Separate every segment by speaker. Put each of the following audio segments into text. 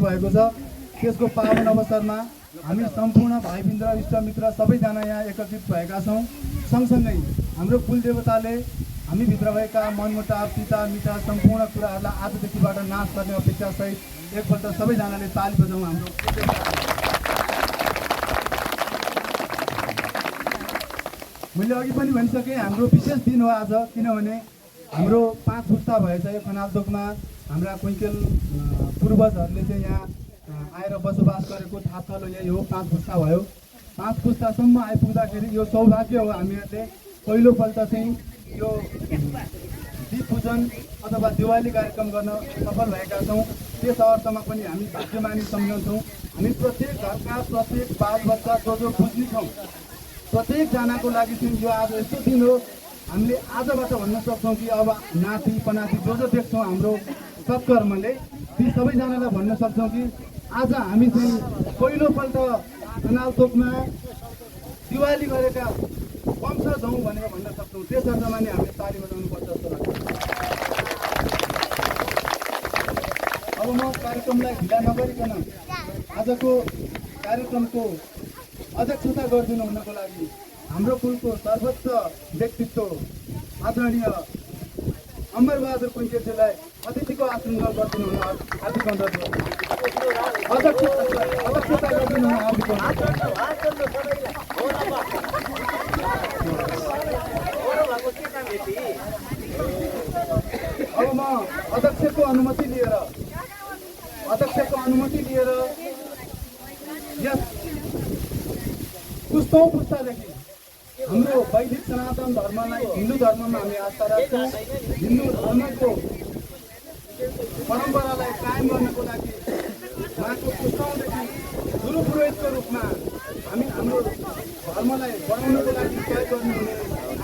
Speaker 1: भएको छ। त्यसको पावन अवसरमा हामी सम्पूर्ण भाइबन्ध र इष्टमित्र सबैजना यहाँ एकत्रित भएका छौँ। सँगसँगै हाम्रो कुलदेवताले हामीभित्र भएका मनमुटाव पिता मिठा सम्पूर्ण कुराहरूलाई आजदेखिबाट नाश गर्ने अपेक्षासहित एकपल्ट सबैजनाले ताली बजाउँ। हाम्रो मैले अघि पनि भनिसकेँ, हाम्रो विशेष दिन हो आज, किनभने हाम्रो 5 पुस्ता भएछ यो खनालचोकमा। हाम्रा कुइकेल पूर्वजहरूले चाहिँ यहाँ आएर बसोबास गरेको थाहा थलो यही हो। 5 पुस्ता भयो। 5 पुस्तासम्म आइपुग्दाखेरि यो सौभाग्य हो हामीहरूले पहिलोपल्ट चाहिँ यो दीप पूजन अथवा दिवाली कार्यक्रम गर्न सफल भएका छौँ। त्यस अर्थमा पनि हामी भाग्यमानी सम्झन्छौँ। हामी प्रत्येक घरका प्रत्येक बालबच्चा जो बुझ्ने छौँ, प्रत्येकजनाको लागि चाहिँ यो आज यस्तो दिन हो हामीले आजबाट भन्न सक्छौँ कि अब नाति पनाति जो देख्छौँ हाम्रो सत्कर्मले ती सबैजनालाई भन्न सक्छौँ कि आज हामी चाहिँ पहिलोपल्ट खनालचोकमा दिवाली गरेका वंशज हौँ भनेर भन्न सक्छौँ। त्यस अर्थमा नै हामीले ताली बजाउनुपर्छ जस्तो लाग्छ। अब म कार्यक्रमलाई ढिला नगरिकन आजको कार्यक्रमको अध्यक्षता गरिदिनु हुनको लागि हाम्रो कुलको सर्वोच्च व्यक्तित्व आदरणीय अमरबहादुर कुइकेलजीलाई अतिथिको आसन गरिदिनु हुन हार्दिक अनुरोध गर्छु। अध्यक्षता गरिदिनु हुन हार्दिक अब म अध्यक्षको अनुमति लिएर यस पुस्तौँ पुस्तादेखि हाम्रो वैदिक सनातन धर्मलाई हिन्दू धर्ममा हामी आस्था राख्छौँ। हिन्दू धर्मको परम्परालाई कायम गर्नको लागि उहाँको पुस्तौँदेखि गुरु पुरोहितको रूपमा हामी हाम्रो धर्मलाई बढाउनको लागि सहयोग गर्नुहुने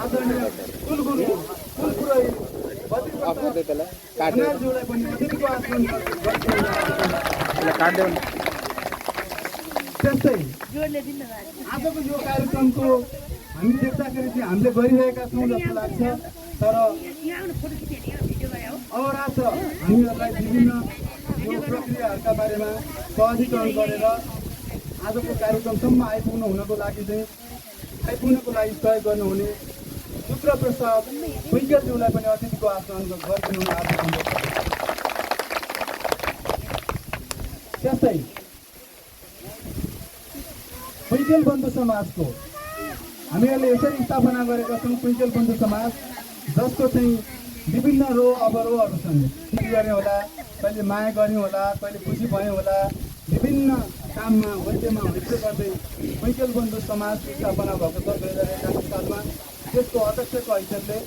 Speaker 1: आदरणीय कुलगुरु कुल पुरोहित बद्रीज्यूलाई पनि अतिथिको आसन त्यस्तै आजको यो कार्यक्रमको हामी देख्दाखेरि चाहिँ हामीले गरिरहेका छौँ जस्तो लाग्छ। तर अहोरात्र हामीहरूलाई विभिन्न यो प्रक्रियाहरूका बारेमा सहजीकरण गरेर आजको कार्यक्रमसम्म आइपुग्नको लागि सहयोग गर्नुहुने शुक्र प्रसाद कुइकेलज्यूलाई पनि अतिथिको आसन गरिदिनु हार्दिक अनुरोध। त्यस्तै कुइकेल बन्धु समाजको हामीहरूले यसरी स्थापना गरेका छौँ कुइकेल बन्धु समाज, जसको चाहिँ विभिन्न अवरोहहरू छन्। गर्ने होला, कहिले माया गर्ने होला, कहिले खुसी भयो होला, विभिन्न काममा होइतेमा होइते गर्दै कुइकेल बन्धु समाज स्थापना भएको छ 2081 सालमा। त्यसको अध्यक्षको हैसियतले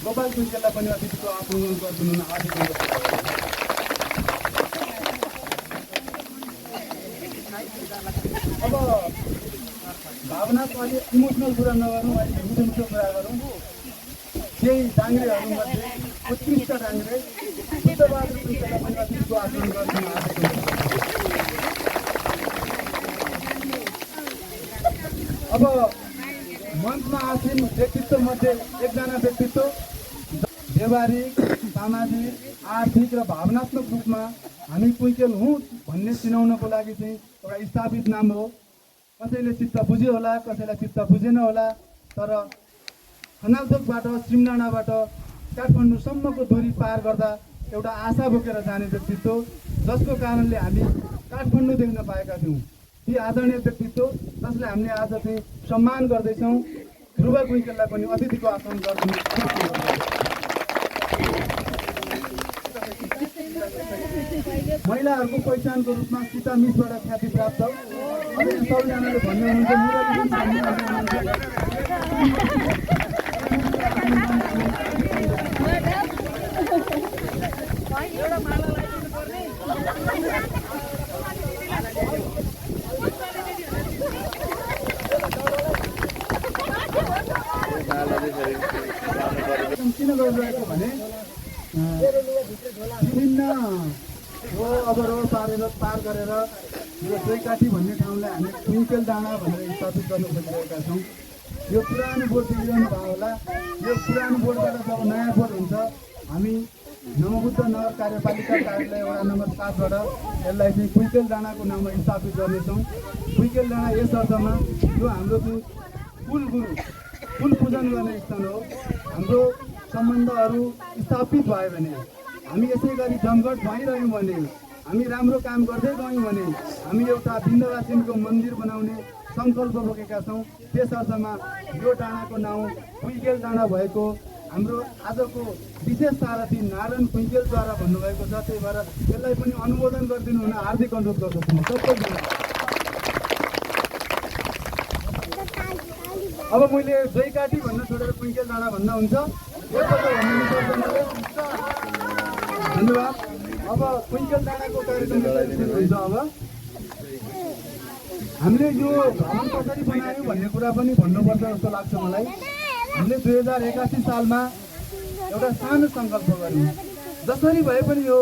Speaker 1: गोपाल कुइकेललाई पनि अतिथिको आसन गरिदिनु हुन हार्दिक अनुरोध। अब भावनाको अलिक इमोसनल कुरा नगरौँ, अलिक मिठो कुरा गरौँ। केही डाङ्ग्रेहरूमध्ये उत्कृष्ट डाङ्ग्रे बुद्धबहादुर कुइकेललाई पनि अतिथिको आसन गरिदिनु हार्दिक अनुरोध। अब मञ्चमा आसीन व्यक्तित्वमध्ये एकजना व्यक्तित्व व्यवहारिक, सामाजिक, आर्थिक र भावनात्मक रूपमा हामी कुइकेल हौँ भन्ने चिनाउनको लागि चाहिँ एउटा स्थापित नाम हो। कसैले चित्त बुझ्यो होला, कसैलाई चित्त बुझेन होला, तर खनालचोकबाट सिमडाँडाबाट काठमाडौँसम्मको दूरी पार गर्दा एउटा आशा बोकेर जाने व्यक्तित्व, जसको कारणले हामी काठमाडौँ देख्न पाएका थियौँ। ती आदरणीय व्यक्तित्व जसलाई हामीले आज चाहिँ सम्मान गर्दैछौँ, ध्रुव कुइकेललाई पनि अतिथिको आसन गरिदिनु। महिलाहरूको पहिचानको रूपमा सीता मिसबाट ख्याति प्राप्त सबैजनाले भन्नुहुन्छ किन गरिरहेको भने विभिन्न अवरोह पार गरेर यो चैकाठी भन्ने ठाउँलाई हामी कुइकेल डाँडा भनेर स्थापित गर्न खोजिरहेका छौँ। यो पुरानो बोर्ड बिग्रिनु भयो होला, यो पुरानो बोर्डबाट जब नयाँ बोर्ड हुन्छ हामी नमबुद्ध नगर कार्यपालिका कार्यालय वडा नम्बर 7 बाट यसलाई चाहिँ कुइकेल डाँडाको नाममा स्थापित गर्नेछौँ। कुइकेल डाँडा यस अर्थमा यो हाम्रो चाहिँ कुल गुरु कुल पूजन गर्ने स्थान हो। हाम्रो सम्बन्धहरू स्थापित भयो भने, हामी यसै गरी जमघट भइरह्यौँ भने, हामी राम्रो काम गर्दै गयौँ भने हामी एउटा विन्ध्यवासिनीको मन्दिर बनाउने सङ्कल्प बोकेका छौँ। त्यस अर्थमा यो डाँडाको नाउँ कुइकेल डाँडा भएको हाम्रो आजको विशेष सारथी नारायण कुइकेलद्वारा भन्नुभएको छ। त्यही भएर यसलाई पनि अनुमोदन गरिदिनु हुन हार्दिक अनुरोध गर्दछु म सबैजना। अब मैले जयकाटी भन्न छोडेर कुइकेल डाँडा भन्दा हुन्छ? धन्यवाद। अब कुइकेल डाँडाको कार्यक्रम सुरु हुन्छ। अब हामीले यो भवन कसरी बनायौँ भन्ने कुरा पनि भन्नुपर्छ जस्तो लाग्छ मलाई। हामीले 2081 सालमा एउटा सानो सङ्कल्प गऱ्यौँ, जसरी भए पनि यो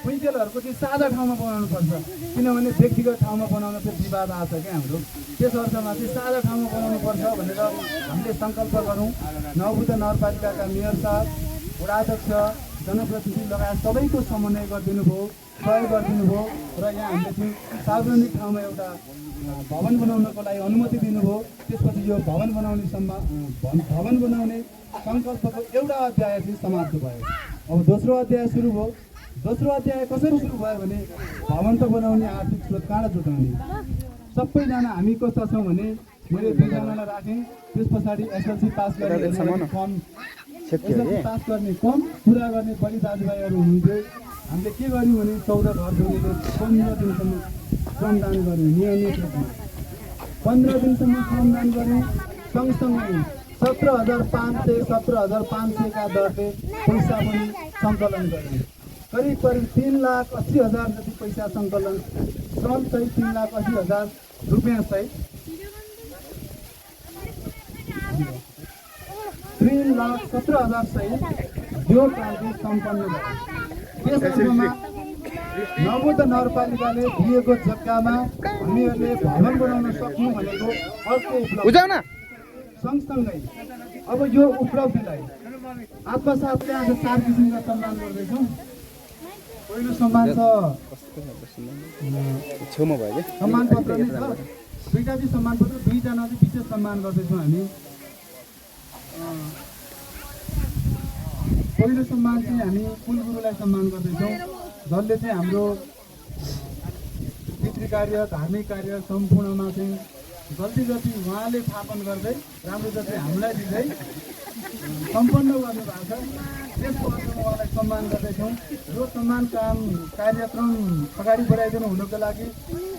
Speaker 1: कुइकेलहरूको चाहिँ साझा ठाउँमा बनाउनु पर्छ, किनभने व्यक्तिगत ठाउँमा बनाउन चाहिँ विवाद आएको छ क्या हाम्रो। त्यस अर्थमा चाहिँ साझा ठाउँमा बनाउनु पर्छ भनेर हामीले सङ्कल्प गरौँ। नवबुद्ध नगरपालिकाका मेयर साहब, वडाध्यक्ष, जनप्रतिनिधि लगायत सबैको समन्वय गरिदिनु भयो, सहयोग गरिदिनु भयो र यहाँ हामीले चाहिँ सार्वजनिक ठाउँमा एउटा भवन बनाउनको लागि अनुमति दिनुभयो। त्यसपछि यो भवन बनाउने सङ्कल्पको एउटा अध्याय चाहिँ समाप्त भयो। अब दोस्रो अध्याय सुरु भयो। दोस्रो अध्याय कसरी सुरु भयो भने भवन त बनाउने आर्थिक स्रोत कहाँ जुटाउने। सबैजना हामी कस्तो छौँ भने मैले 2जनालाई राखेँ, त्यस पछाडि एसएलसी पास गर्ने कम, एसएलसी पास गर्ने कम, पुरा गर्ने बढी दाजुभाइहरू हुनुहुन्थ्यो। हामीले के गर्यौँ भने 14 घर धुनेले 15 दिनसम्म श्रमदान गऱ्यौँ। नियमित रूपमा 15 दिनसम्म श्रमदान गऱ्यौँ। सँगसँगै 17,500 का दरले पैसा पनि सङ्कलन गऱ्यौँ। करिब 3,80,000 जति पैसा सङ्कलन, श्रम सहित 3,80,000 रुपियाँ सहित 3,17,000 सहित यो क्रान्ति सम्पन्न भयो। त्यस अर्थमा नवबुद्ध नगरपालिकाले दिएको जग्गामा हामीहरूले भवन बनाउन सक्नु भनेको अर्को उपलब्धि। सँगसँगै अब यो उपलब्धिलाई आत्मसाथले आज 4 किसिमका सम्मान गर्दैछौँ। पहिलो सम्मान छ सम्मान पत्र नै छ, 2टा चाहिँ सम्मान पत्र, 2जना चाहिँ विशेष सम्मान गर्दैछौँ हामी। पहिलो सम्मान चाहिँ हामी कुलगुरुलाई सम्मान गर्दैछौँ, जसले चाहिँ हाम्रो पितृ कार्य, धार्मिक कार्य सम्पूर्णमा चाहिँ जल्दी जति उहाँले स्थापन गर्दै राम्रो जति हामीलाई दिँदै सम्पन्न गर्नुभएको छ। त्यसको अर्थमा उहाँलाई सम्मान गर्दैछौँ। यो सम्मान कार्यक्रम अगाडि बढाइदिनु हुनुको लागि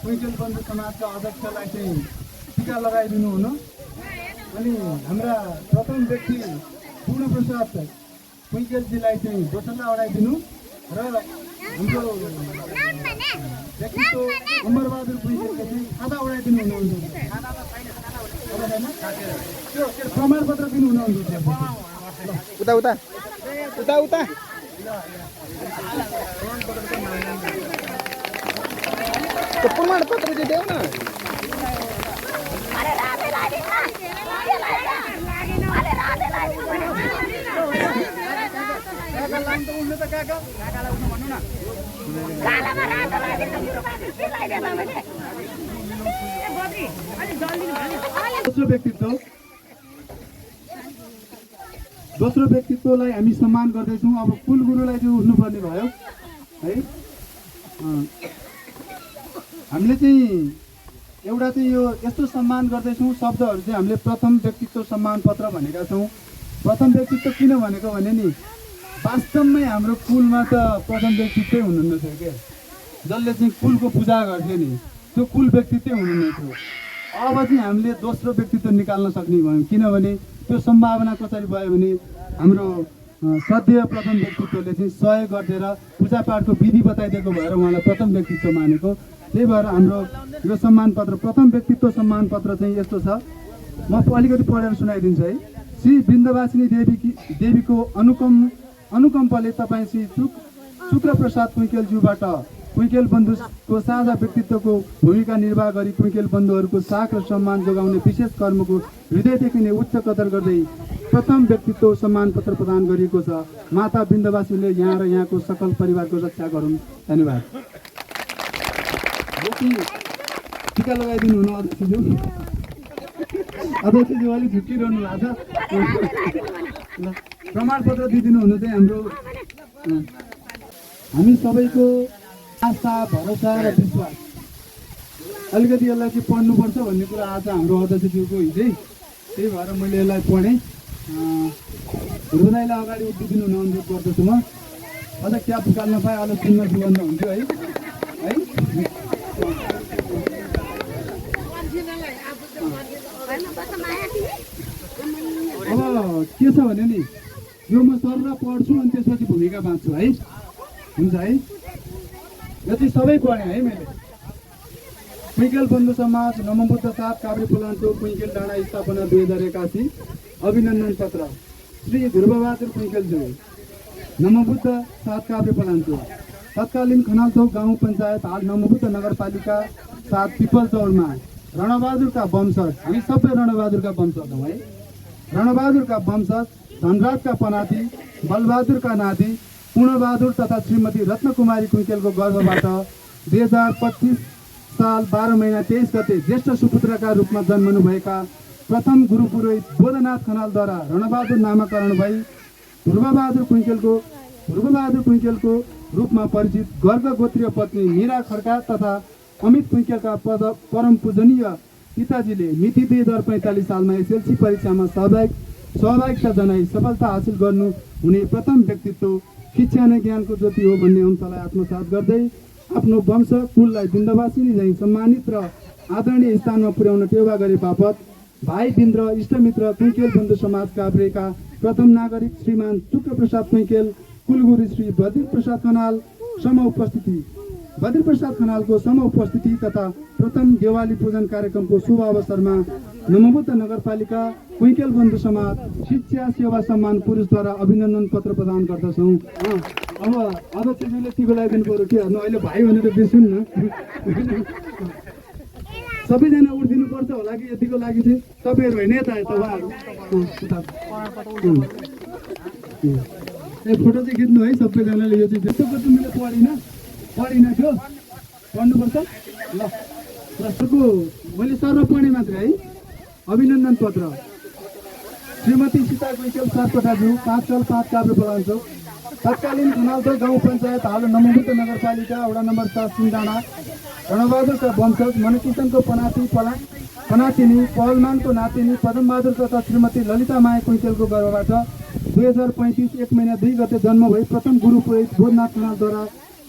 Speaker 1: कुइकेल बन्धु समाजका अध्यक्षलाई चाहिँ टिका लगाइदिनु हुन, अनि हाम्रा प्रथम व्यक्ति पूर्णप्रसाद कुइकेलजीलाई चाहिँ दोसल्ला अडाइदिनु र हाम्रो व्यक्तित्व अमरबहादुर कुइकेलले चाहिँ खादा उडाइदिनु हुनुहुन्छ। त्यो प्रमाणपत्र दिनु हुनुहुन्छ।
Speaker 2: उता उता उता उता त्यो प्रमाणपत्र चाहिँ देऊ न।
Speaker 1: दोस्रो व्यक्तित्वलाई हामी सम्मान गर्दैछौँ। अब कुलगुरुलाई चाहिँ उठ्नुपर्ने भयो है। हामीले चाहिँ एउटा चाहिँ यो यस्तो सम्मान गर्दैछौँ, शब्दहरू चाहिँ हामीले प्रथम व्यक्तित्व सम्मान पत्र भनेका छौँ। प्रथम व्यक्तित्व किन भनेको भने नि वास्तवमै हाम्रो कुलमा त प्रथम व्यक्तित्वै हुनुहुन्न थियो क्या, जसले चाहिँ कुलको पूजा गर्थ्यो नि, त्यो कुल व्यक्तित्वै हुनुहुन्न थियो। अब चाहिँ हामीले दोस्रो व्यक्तित्व निकाल्न सक्ने भयौँ, किनभने त्यो सम्भावना कसरी भयो भने हाम्रो श्रद्धेय प्रथम व्यक्तित्वले चाहिँ सहयोग गरिदिएर पूजापाठको विधि बताइदिएको भएर उहाँलाई प्रथम व्यक्तित्व मानेको। त्यही भएर हाम्रो यो सम्मान पत्र, प्रथम व्यक्तित्व सम्मान पत्र चाहिँ यस्तो छ, म अलिकति पढेर सुनाइदिन्छु है। श्री विन्ध्यवासिनी देवीको अनुकम्पले तपाईँ श्री शुक्रप्रसाद कुइकेलज्यूबाट कुइकेल बन्धुको साझा व्यक्तित्वको भूमिका निर्वाह गरी कुइकेल बन्धुहरूको साख र सम्मान जोगाउने विशेष कर्मको हृदयदेखि नै उच्च कदर गर्दै प्रथम व्यक्तित्व सम्मान पत्र प्रदान गरिएको छ। माता बिन्दवासीले यहाँ र यहाँको सकल परिवारको रक्षा गरून्। धन्यवाद। टिका लगाइदिनु हुन अध्यक्षज्यू। अध्यक्षज्यू अलिक झुक्किरहनु भएको छ। ल प्रमाणपत्र दिइदिनु हुनु चाहिँ हाम्रो हामी सबैको आशा भरोसा र विश्वास। अलिकति यसलाई चाहिँ पढ्नुपर्छ भन्ने कुरा आज हाम्रो अध्यक्षज्यूको हिजै, त्यही भएर मैले यसलाई पढेँ। ध्रुवदाईलाई अगाडि उठिदिनु हुन अनुरोध गर्दछु म। अझ क्याप उकाल्न पाएँ अझ सुन्न सुगन्ध हुन्थ्यो है। अब के छ भने नि यो म सरर पढ्छु अनि त्यसपछि भूमिका बाँच्छु है। हुन्छ है, जति सबै पढेँ है मैले। कुइकेल बन्धु समाज नमोबुद्ध 7 काभ्रे पलाञ्चोक कुइकेल डाँडा स्थापना 2081। अभिनन्दन पत्र श्री ध्रुवबहादुर कुइकेलज्यू, नमोबुद्ध 7 काभ्रे पलाञ्चोक। तत्कालीन खनालचौक गाउँ पञ्चायत, हाल नमोबुद्ध नगरपालिका 7 पिपल चौरमा रणबहादुरका वंशज, हामी सबै रणबहादुरका वंशज हौँ है। रणबहादुरका वंशज धनराजका पनाती, बलबहादुरका नाति पूर्णबहादुर तथा श्रीमती रत्नकुमारी कुइकेलको गर्भबाट 2025 साल 12 महिना 23 गते ज्येष्ठ सुपुत्रका रूपमा जन्मनुभएका प्रथम गुरु पुरोहित बोधनाथ खनालद्वारा रणबहादुर नामाकरण भई ध्रुवबहादुर कुइकेलको रूपमा परिचित गर्ग गोत्रीय पत्नी मीरा खड्का तथा अमित कुइकेलका परम पूजनीय पिताजीले मिति 2045 सालमा एसएलसी परीक्षामा सहभागिता जनाई सफलता हासिल गर्नु हुने प्रथम व्यक्तित्व शिक्षा नै ज्ञानको ज्योति हो भन्ने अंशलाई आत्मसात गर्दै आफ्नो वंश कुललाई बिन्दवासिनी झैँ सम्मानित र आदरणीय स्थानमा पुर्याउन टेवा गरे बापत भाइ बिन्द्र इष्टमित्र कुइकेल बन्धु समाज काभ्रेका प्रथम नागरिक श्रीमान शुक्रप्रसाद कुइकेल, कुलगुरु श्री बद्रीप्रसाद खनालको सम उपस्थिति तथा प्रथम देवाली पूजन कार्यक्रमको शुभ अवसरमा नमोबुद्ध नगरपालिका कुइकेल बन्धु समाज शिक्षा सेवा सम्मान पुरुषद्वारा अभिनन्दन पत्र प्रदान गर्दछौँ। अब अध्यक्षज्यूले टिको लगाइदिनु पऱ्यो कि अहिले भाइ भनेर बिर्सुन् न। सबैजना उठिदिनुपर्छ होला कि यतिको लागि चाहिँ तपाईँहरू होइन यता उहाँहरू फोटो चाहिँ खिच्नु है सबैजनाले। यो चाहिँ त्यस्तो त मैले पढिनँ थियो, पढ्नुपर्छ ल। जस्तोको मैले सर पढेँ मात्रै है। अभिनन्दन पत्र श्रीमती सीता कुइकेल सातकोठाज्यू, 5 काभ्रे पलाञ्चोक, तत्कालीन खनालचौक गाउँ पञ्चायत, हाल नमोबुद्ध नगरपालिका वडा नम्बर 7 सिंहडाँडा। रणबहादुरका वंशज मनकिशनको पनातिनी, पहलमानको नातिनी पदमबहादुर तथा श्रीमती ललिता माया कुइकेलको गर्भबाट 2035 1 महिना 2 गते जन्म भई प्रथम गुरु पुरोहित बोधनाथ खनालद्वारा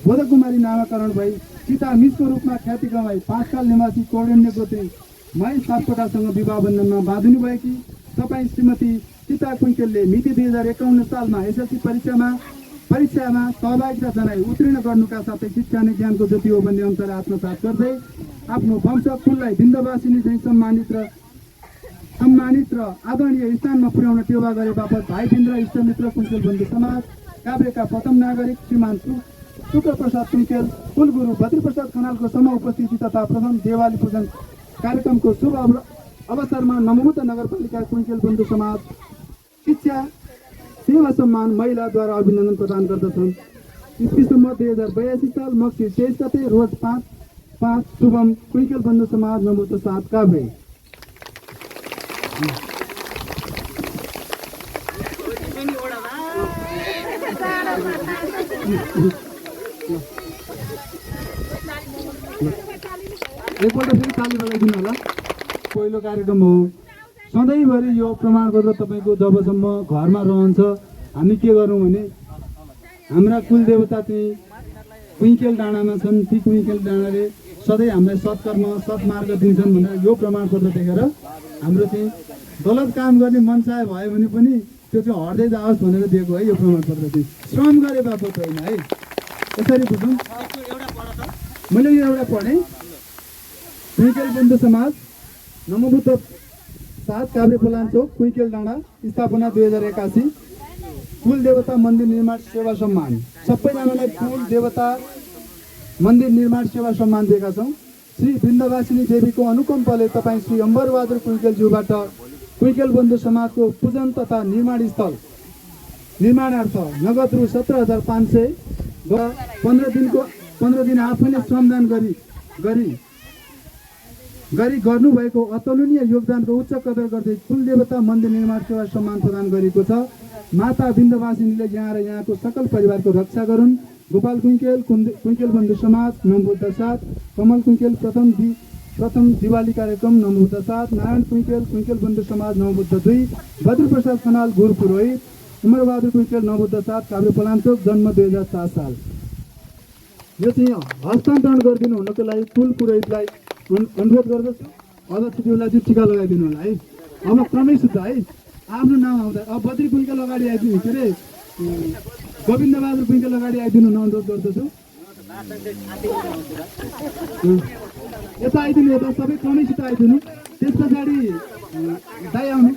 Speaker 1: बोधकुमारी नामाकरण भई सीता मिसको रूपमा ख्याति कमाई 5 काल निवासी कौण्य गोत्री महेश सापकोटासँग विवाह बन्धनमा बाँधिनु भएकी तपाईँ श्रीमती सीता कुइकेलले मिति 2051 सालमा एसएलसी परीक्षामा सहभागिता जनाई उत्तीर्ण गर्नुका साथै शिक्षा नै ज्ञानको ज्योति हो भन्ने अंशलाई आत्मसात गर्दै आफ्नो वंश कुललाई बिन्दवासिनी झैँ सम्मानित र आदरणीय स्थानमा पुर्याउन टेवा गरे बापत भाइ बिन्द्र इष्टमित्र कुइकेल बन्धु समाज काभ्रेका प्रथम नागरिक श्रीमान शुक्रप्रसाद कुइकेल, कुलगुरु बद्रीप्रसाद खनालको सम उपस्थिति तथा प्रथम देवाली पूजन कार्यक्रमको शुभ अवसरमा नमोबुद्ध नगरपालिका कुइकेल बन्धु समाज शिक्षा सेवा सम्मान महिलाद्वारा अभिनन्दन प्रदान गर्दछन्। इस्वी 2082 साल मक्सिर 23 गते रोज 5 शुभम कुइकेल बन्धु समाज नमोबुद्ध 7 काभ्रे। एकपल्ट फेरि ताली बजाइदिनु होला। पहिलो कार्यक्रम हो। सधैँभरि यो प्रमाणपत्र तपाईँको जबसम्म घरमा रहन्छ हामी के गरौँ भने हाम्रा कुलदेवता चाहिँ कुइकेल डाँडामा छन्, ती कुइकेल डाँडाले सधैँ हामीलाई सत्कर्म सत्मार्ग दिन्छन् भनेर यो प्रमाणपत्र देखेर हाम्रो चाहिँ गलत काम गर्ने मन चाहे भयो भने पनि त्यो चाहिँ हट्दै जाओस् भनेर दिएको है। यो प्रमाणपत्र चाहिँ श्रम गरे बापत होइन है। यसरी बुझौँ। मैले यो एउटा पढेँ। कुइकेल बन्धु समाज नमोबुद्ध 7 काभ्रे पलाञ्चोक कुइकेल डाँडा स्थापना 2081। कुल देवता मन्दिर निर्माण सेवा सम्मान सबैजनालाई कुल देवता मन्दिर निर्माण सेवा सम्मान दिएका छौँ। श्री बिन्दवासिनी देवीको अनुकम्पले तपाईँ श्री अम्बरबहादुर कुइकेलज्यूबाट कुइकेल बन्धु समाजको पूजन तथा निर्माण स्थल निर्माणार्थ नगद रु 17,500 व 15 दिन आफैले श्रमदान गरी गर्नुभएको अतुलनीय योगदानको उच्च कदर गर्दै कुलदेवता मन्दिर निर्माण सेवा सम्मान प्रदान गरेको छ। माता विन्ध्यवासिनीले यहाँ र यहाँको सकल परिवारको रक्षा गरून्। गोपाल कुइकेल बन्धु समाज नमबुद्ध 7, कमल कुइकेल प्रथम दिवाली कार्यक्रम नमबुद्ध 7, नारायण कुइकेल बन्धु समाज नमबुद्ध 2, बद्रप्रसाद खनाल गुरु पुरोहित, उमरबहादुर कुइकेल नमबुद्ध 7, काभ्रे पलाञ्चोक, जन्म 2007 साल। यो चाहिँ हस्तान्तरण गरिदिनु हुनको लागि कुल पुरोहितलाई अनुरोध गर्दछु। अध्यक्षज्यूलाई चाहिँ टिका लगाइदिनु होला है। अब क्रमै शुद्ध है, आफ्नो नाम आउँदा अब बद्री कुइकेल अगाडि आइदिनु, के अरे गोविन्दबहादुर कुइकेल अगाडि आइदिनु अनुरोध गर्दछु। यता आइदिनु, यता सबै क्रमैसित आइदिनु। त्यस पछाडि दाइ आउनु,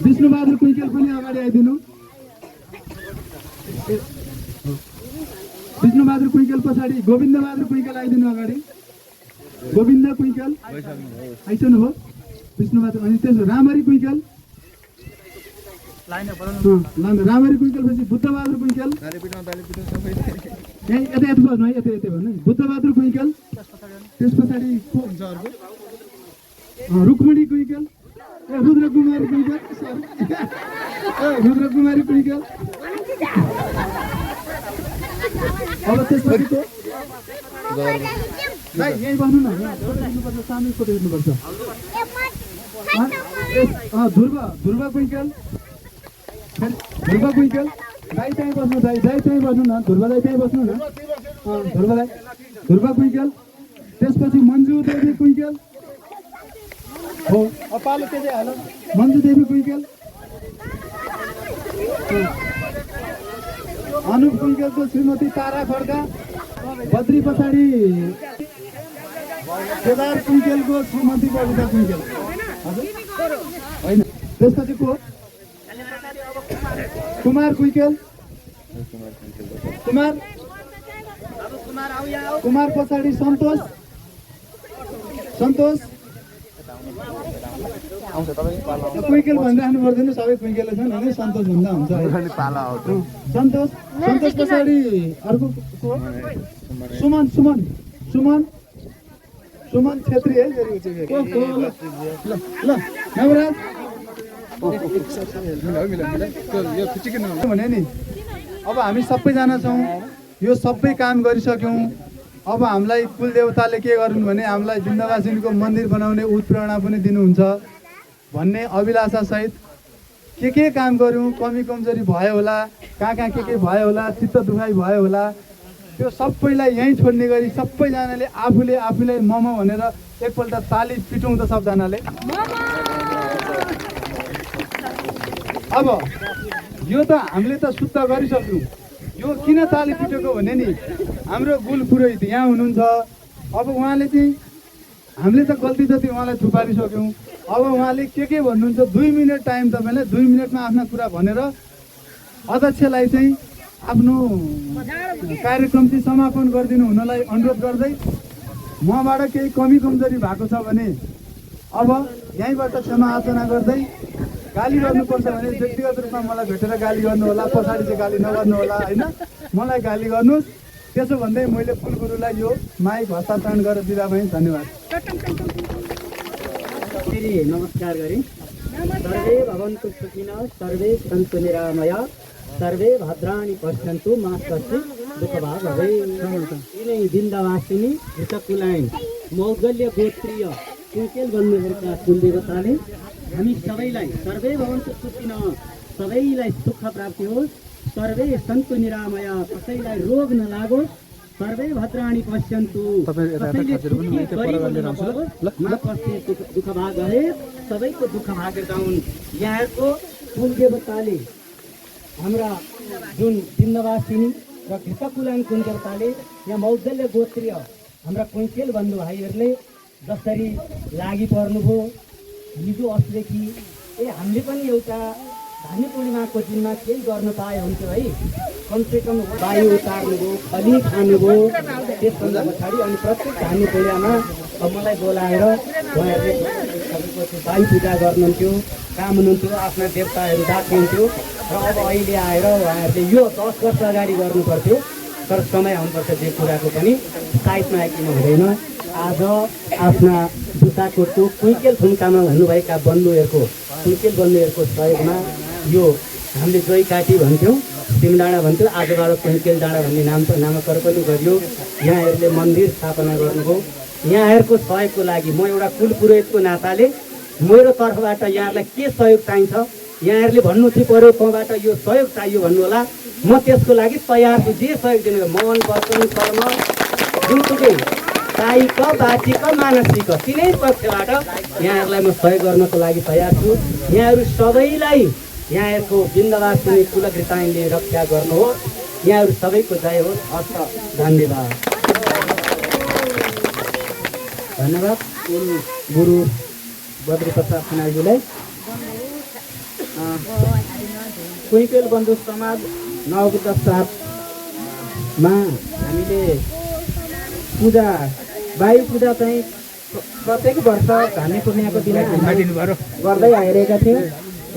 Speaker 1: विष्णुबहादुर कुइकेल पनि अगाडि आइदिनु। विष्णुबहादुर कुइकेल पछाडि गोविन्दबहादुर कुइकेल आइदिनु अगाडि। गोविन्द कुइकेल आइसक्नु भयो। विष्णुबहादुर अनि त्यसो रामहरि कुइकेल, रामहरि कुइकेल पछि बुद्धबहादुर कुइकेल, यही यता यता बस्नु है, यता यता भन्नु। बुद्धबहादुर कुइकेल, त्यस पछाडि को हुन्छ अर्को? रुक्मणी कुइकेल, रुद्रकुमारी कुइकेल, रुद्रकुमारी कुइकेल। अब त्यसपछि को? यही बस्नु न, सानो फोटो हेर्नुपर्छ। ध्रुव कुइकेल, दाइ चाहिँ बस्नु, दाइ चाहिँ बस्नु न, ध्रुव दाइ चाहिँ बस्नु न, ध्रुव कुइकेल। त्यसपछि मन्जु देवी कुइकेल हो, पालो के चाहिँ हाल मन्जु देवी कुइकेल। अनुप कुइकेलको श्रीमती तारा खड्का। बद्री पछाडि केदार कुइकेलको श्रीमती बबिता कुइकेल। हजुर होइन, त्यसपछि को? कुमार कुइकेल, कुमार पछाडि सन्तोष कुइकेल भनिराख्नु पर्दैन, सबै कुइकेल छन् होइन, सन्तोष भन्दा हुन्छ। सन्तोष पछाडि अर्को सुमन छेत्री है। भने नि अब हामी सबैजना छौँ, यो सबै काम गरिसक्यौँ। अब हामीलाई कुलदेवताले के गर्नु भने हामीलाई विन्ध्यवासिनीको मन्दिर बनाउने उत्प्रेरणा पनि दिनुहुन्छ भन्ने अभिलाषा सहित के काम गऱ्यौँ, कमी कमजोरी भयो होला, कहाँ के भयो होला, चित्त दुखाइ भयो होला, त्यो सबैलाई यहीँ छोड्ने गरी सबैजनाले आफूलाई मम भनेर एकपल्ट ताली पिटौँ त सबजनाले। अब यो त हामीले त शुद्ध गरिसक्यौँ, यो किन ताली पिटेको भने नि हाम्रो गुल पुरोहित यहाँ हुनुहुन्छ। अब उहाँले चाहिँ हामीले त गल्ती जति उहाँलाई थुपारिसक्यौँ। अब उहाँले के भन्नुहुन्छ, 2 मिनट टाइम, तपाईँलाई 2 मिनटमा आफ्ना कुरा भनेर अध्यक्षलाई चाहिँ आफ्नो कार्यक्रम चाहिँ समापन गरिदिनु हुनलाई अनुरोध गर्दै, मबाट केही कमी कमजोरी भएको छ भने अब यहीँबाट क्षमा याचना गर्दै, गाली गर्नुपर्छ भने व्यक्तिगत रूपमा मलाई भेटेर गाली गर्नु होला, पछाडि चाहिँ गाली नगर्नु होला होइन, मलाई गाली गर्नुहोस्। त्यसो भन्दै मैले कुलगुरुलाई यो माइक हस्तान्तरण गरेर दिँदा भएँ। धन्यवाद।
Speaker 3: नमस्कार गरी सर्वे भवन्तु सुखिनः, सर्वे सन्तु निरामया, सर्वे भद्राणि पश्यन्तु मा कश्चित् दुःखभाग् भवेत्। यिनै विन्ध्यवासिनी ऋतकुलायन मौगल्य गोत्रीय कुइकेल बन्धुहरूका कुलदेवताले हामी सबैलाई सर्वे भवन्तु सुखिनः, सबैलाई सुख प्राप्ति होस्, सर्वे सन्तु निरामया, कसैलाई रोग नलागोस्, सर्वे भद्राणि पश्यन्तु, कसैले दुःख भाग भवेत्, सबैको दुःख भागेर जाउन्। यहाँको कुलदेवताले हाम्रा जुन विन्ध्यवासिनी र ढितकुलायन कुलदेवताले यहाँ मौगल्य गोत्रीय हाम्रा कुइकेल बन्धु भाइहरूले जसरी लागि पर्नुभयो हिजो अस्तिदेखि, हामीले पनि एउटा धानी पूर्णिमाको दिनमा केही गर्न पाए हुन्थ्यो है, कमसेकम वायु उतार्नुभयो, खली खानुभयो, त्यसभन्दा पछाडि अनि प्रत्येक धानी पूर्णिमामा मलाई बोलाएर उहाँहरूले तपाईँको भाइ पूजा गर्नुहुन्थ्यो, काम हुनुहुन्थ्यो, आफ्ना देवताहरू डाक्नुहुन्थ्यो र अब अहिले आएर उहाँहरूले यो 10 वर्ष अगाडि गर्नुपर्थ्यो, तर समय आउनुपर्छ जे कुराको पनि साइडमा आइकिन हुँदैन। आज आफ्ना बुटाकोटको कुइकेल थुन्कामा हुनुभएका बन्धुहरूको सहयोगमा यो हामीले जोइ काटी भन्थ्यौँ, सिमडाँडा भन्थ्यो, आजबाट कुइकेल डाँडा भन्ने नामकरण पनि गरियो। यहाँहरूले मन्दिर स्थापना गर्नुभयो। यहाँहरूको सहयोगको लागि म एउटा कुल पुरोहितको नाताले मेरो तर्फबाट यहाँहरूलाई के सहयोग चाहिन्छ यहाँहरूले भन्नु चाहिँ पर्यो, तँबाट यो सहयोग चाहियो भन्नुहोला, म त्यसको लागि तयार छु। जे सहयोग दिनु मन वचन कर्म जुनसुकै कायिक वाचिक मानसिक तिनै पक्षबाट यहाँहरूलाई म सहयोग गर्नको लागि तयार छु। यहाँहरू सबैलाई यहाँहरूको बिन्दवासिनी कुलकृताइले रक्षा गर्नुहोस्। यहाँहरू सबैको जय होस्। हस्त धन्यवाद। धन्यवाद गुरु बद्री प्रसाद खनालजीलाई। कुइकेल बन्धु समाज नवबुद्ध साथमा हामीले पूजा वायु पूजा चाहिँ प्रत्येक वर्ष धामी पूर्णिमाको दिन गर्दै आइरहेका थियौँ।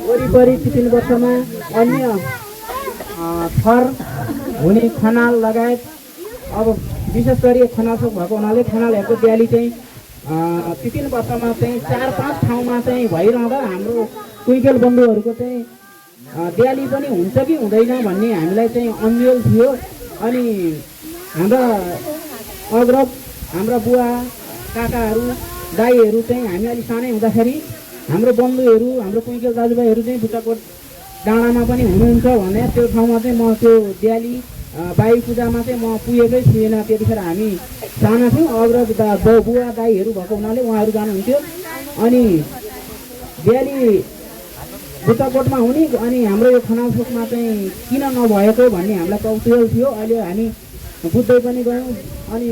Speaker 3: वरिपरि 3 वर्षमा अन्य थर हुने खनाल लगायत अब विशेष गरी खनाल भएको हुनाले खनालहरूको दियाली चाहिँ 3 वर्षमा चाहिँ 4-5 ठाउँमा चाहिँ भइरहँदा हाम्रो कुइकेल बन्धुहरूको चाहिँ दियाली पनि हुन्छ कि हुँदैन भन्ने हामीलाई चाहिँ अन्यल थियो। अनि हाम्रा अग्रज हाम्रा बुवा काकाहरू दाईहरू चाहिँ हामी अलि सानै हुँदाखेरि हाम्रो बन्धुहरू हाम्रो कुइकेल दाजुभाइहरू चाहिँ बुटाकोट डाँडामा पनि हुनुहुन्छ भने त्यो ठाउँमा चाहिँ म त्यो दियाली वायु पूजामा चाहिँ म पुगेकै थिएन। त्यतिखेर हामी साना थियौँ। अग्रज बुवा दाईहरू भएको हुनाले उहाँहरू जानुहुन्थ्यो। अनि दियाली बुटाकोटमा हुने अनि हाम्रो यो खनाल चोकमा चाहिँ किन नभएको भन्ने हामीलाई कौतूहल थियो। अहिले हामी बुझ्दै पनि गयौँ अनि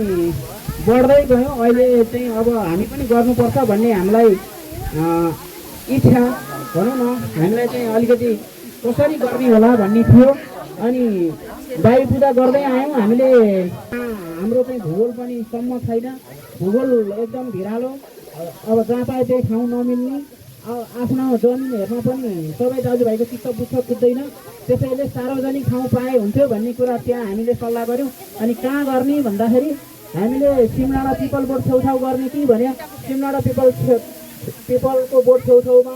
Speaker 3: बढ्दै गयौँ। अहिले चाहिँ अब हामी पनि गर्नुपर्छ भन्ने हामीलाई इच्छा भनौँ न, हामीलाई चाहिँ अलिकति कसरी गर्ने होला भन्ने थियो। अनि वायु पूजा गर्दै आयौँ हामीले। हाम्रो चाहिँ भूगोल पनि सम्म छैन, भूगोल एकदम भिरालो, अब जहाँ पाए त्यही ठाउँ नमिल्ने, आफ्नो जमिन हेर्न पनि सबै दाजुभाइको चित्त बुझ्दैन। त्यसैले सार्वजनिक ठाउँ पाए हुन्थ्यो भन्ने कुरा त्यहाँ हामीले सल्लाह गऱ्यौँ। अनि कहाँ गर्ने भन्दाखेरि हामीले सिमडाँडा पिपल बोर्ड छेउछाउ गर्ने कि भने सिमडाँडा पिपलको बोर्ड छेउछाउमा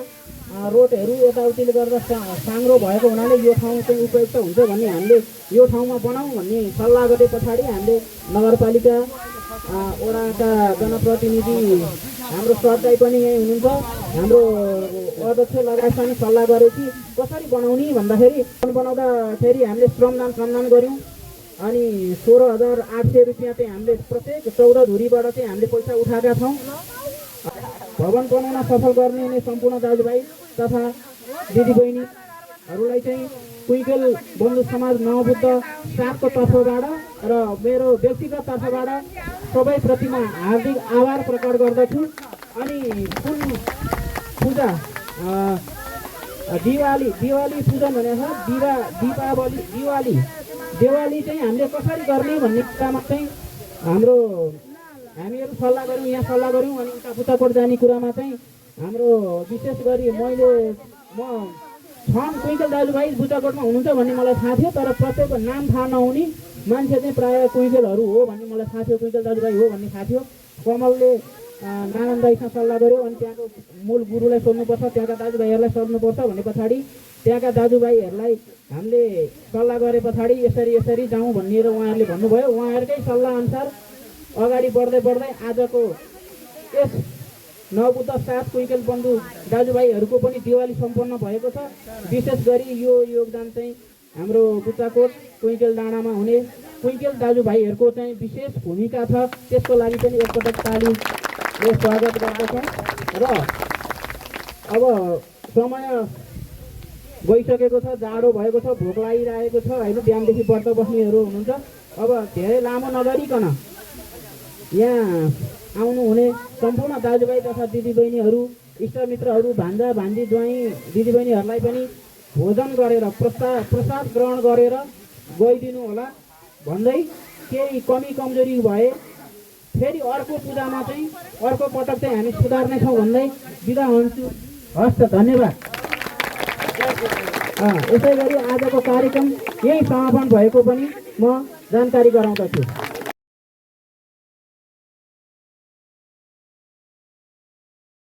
Speaker 3: रोडहरू यताउतिले गर्दा साङ्ग्रो भएको हुनाले यो ठाउँ चाहिँ उपयुक्त हुन्छ भन्ने हामीले यो ठाउँमा बनाऊँ भन्ने सल्लाह गरे पछाडि हामीले नगरपालिका वडाका जनप्रतिनिधि हाम्रो सरदाई पनि यहीँ हुनुहुन्छ, हाम्रो अध्यक्ष लगायत पनि सल्लाह गऱ्यो कि कसरी बनाउने भन्दाखेरि बनाउँदाखेरि हामीले श्रमदान गऱ्यौँ। अनि 16,800 रुपियाँ चाहिँ हामीले प्रत्येक 14 धुरीबाट चाहिँ हामीले पैसा उठाएका छौँ। भवन बनाउन सफल गर्ने हुने सम्पूर्ण दाजुभाइ तथा दिदीबहिनीहरूलाई चाहिँ कुइकेल बन्धु समाज नवबुद्ध साथको तर्फबाट र मेरो व्यक्तिगत तर्फबाट सबैप्रतिमा हार्दिक आभार प्रकट गर्दछु। अनि कुन पूजा दिवाली पूजन भनेको दिवाली चाहिँ हामीले कसरी गर्ने भन्ने कुरामा चाहिँ हामीहरू सल्लाह गऱ्यौँ, यहाँ सल्लाह गऱ्यौँ। अनि उता बुटाकोट जाने कुरामा चाहिँ हाम्रो विशेष गरी म छन् कुइकेल दाजुभाइ बुटाकोटमा हुनुहुन्छ भन्ने मलाई थाहा थियो, तर प्रत्येकको नाम थाहा नहुने मान्छे चाहिँ प्रायः कुइकेलहरू हो भन्ने मलाई थाहा थियो, कुइकेल दाजुभाइ हो भन्ने थाहा थियो। कमलले नारायण दाईसँग सल्लाह गऱ्यो। अनि त्यहाँको मूल गुरुलाई सोध्नुपर्छ, त्यहाँका दाजुभाइहरूलाई सोध्नुपर्छ भने पछाडि त्यहाँका दाजुभाइहरूलाई हामीले सल्लाह गरे पछाडि यसरी जाउँ भनेर उहाँहरूले भन्नुभयो। उहाँहरूकै सल्लाह अनुसार अगाडि बढ्दै आजको यस नवबुद्ध साथ कुइकेल बन्धु दाजुभाइहरूको पनि दिवाली सम्पन्न भएको छ। विशेष गरी यो योगदान चाहिँ हाम्रो बुटाकोट कुइकेल डाँडामा हुने कुइकेल दाजुभाइहरूको चाहिँ विशेष भूमिका छ। त्यसको लागि पनि एकपटक तालीले स्वागत गर्दछौँ। र अब समय गइसकेको छ, जाडो भएको छ, भोक लागिरहेको छ होइन, बिहानदेखि व्रत बस्नेहरू हुनुहुन्छ। अब धेरै लामो नगरिकन यहाँ आउनुहुने सम्पूर्ण दाजुभाइ तथा दिदीबहिनीहरू, इष्टमित्रहरू, भान्जा भान्जी ज्वाइँ दिदीबहिनीहरूलाई पनि भोजन गरेर प्रसाद ग्रहण गरेर गइदिनु होला भन्दै केही कमी कमजोरी भए फेरि अर्को पूजामा चाहिँ अर्को पटक चाहिँ हामी सुधार्नेछौँ भन्दै बिदा हुन्छु। हस् त, धन्यवाद। यसै गरी आजको कार्यक्रम यही समापन भएको पनि म जानकारी गराउँदछु।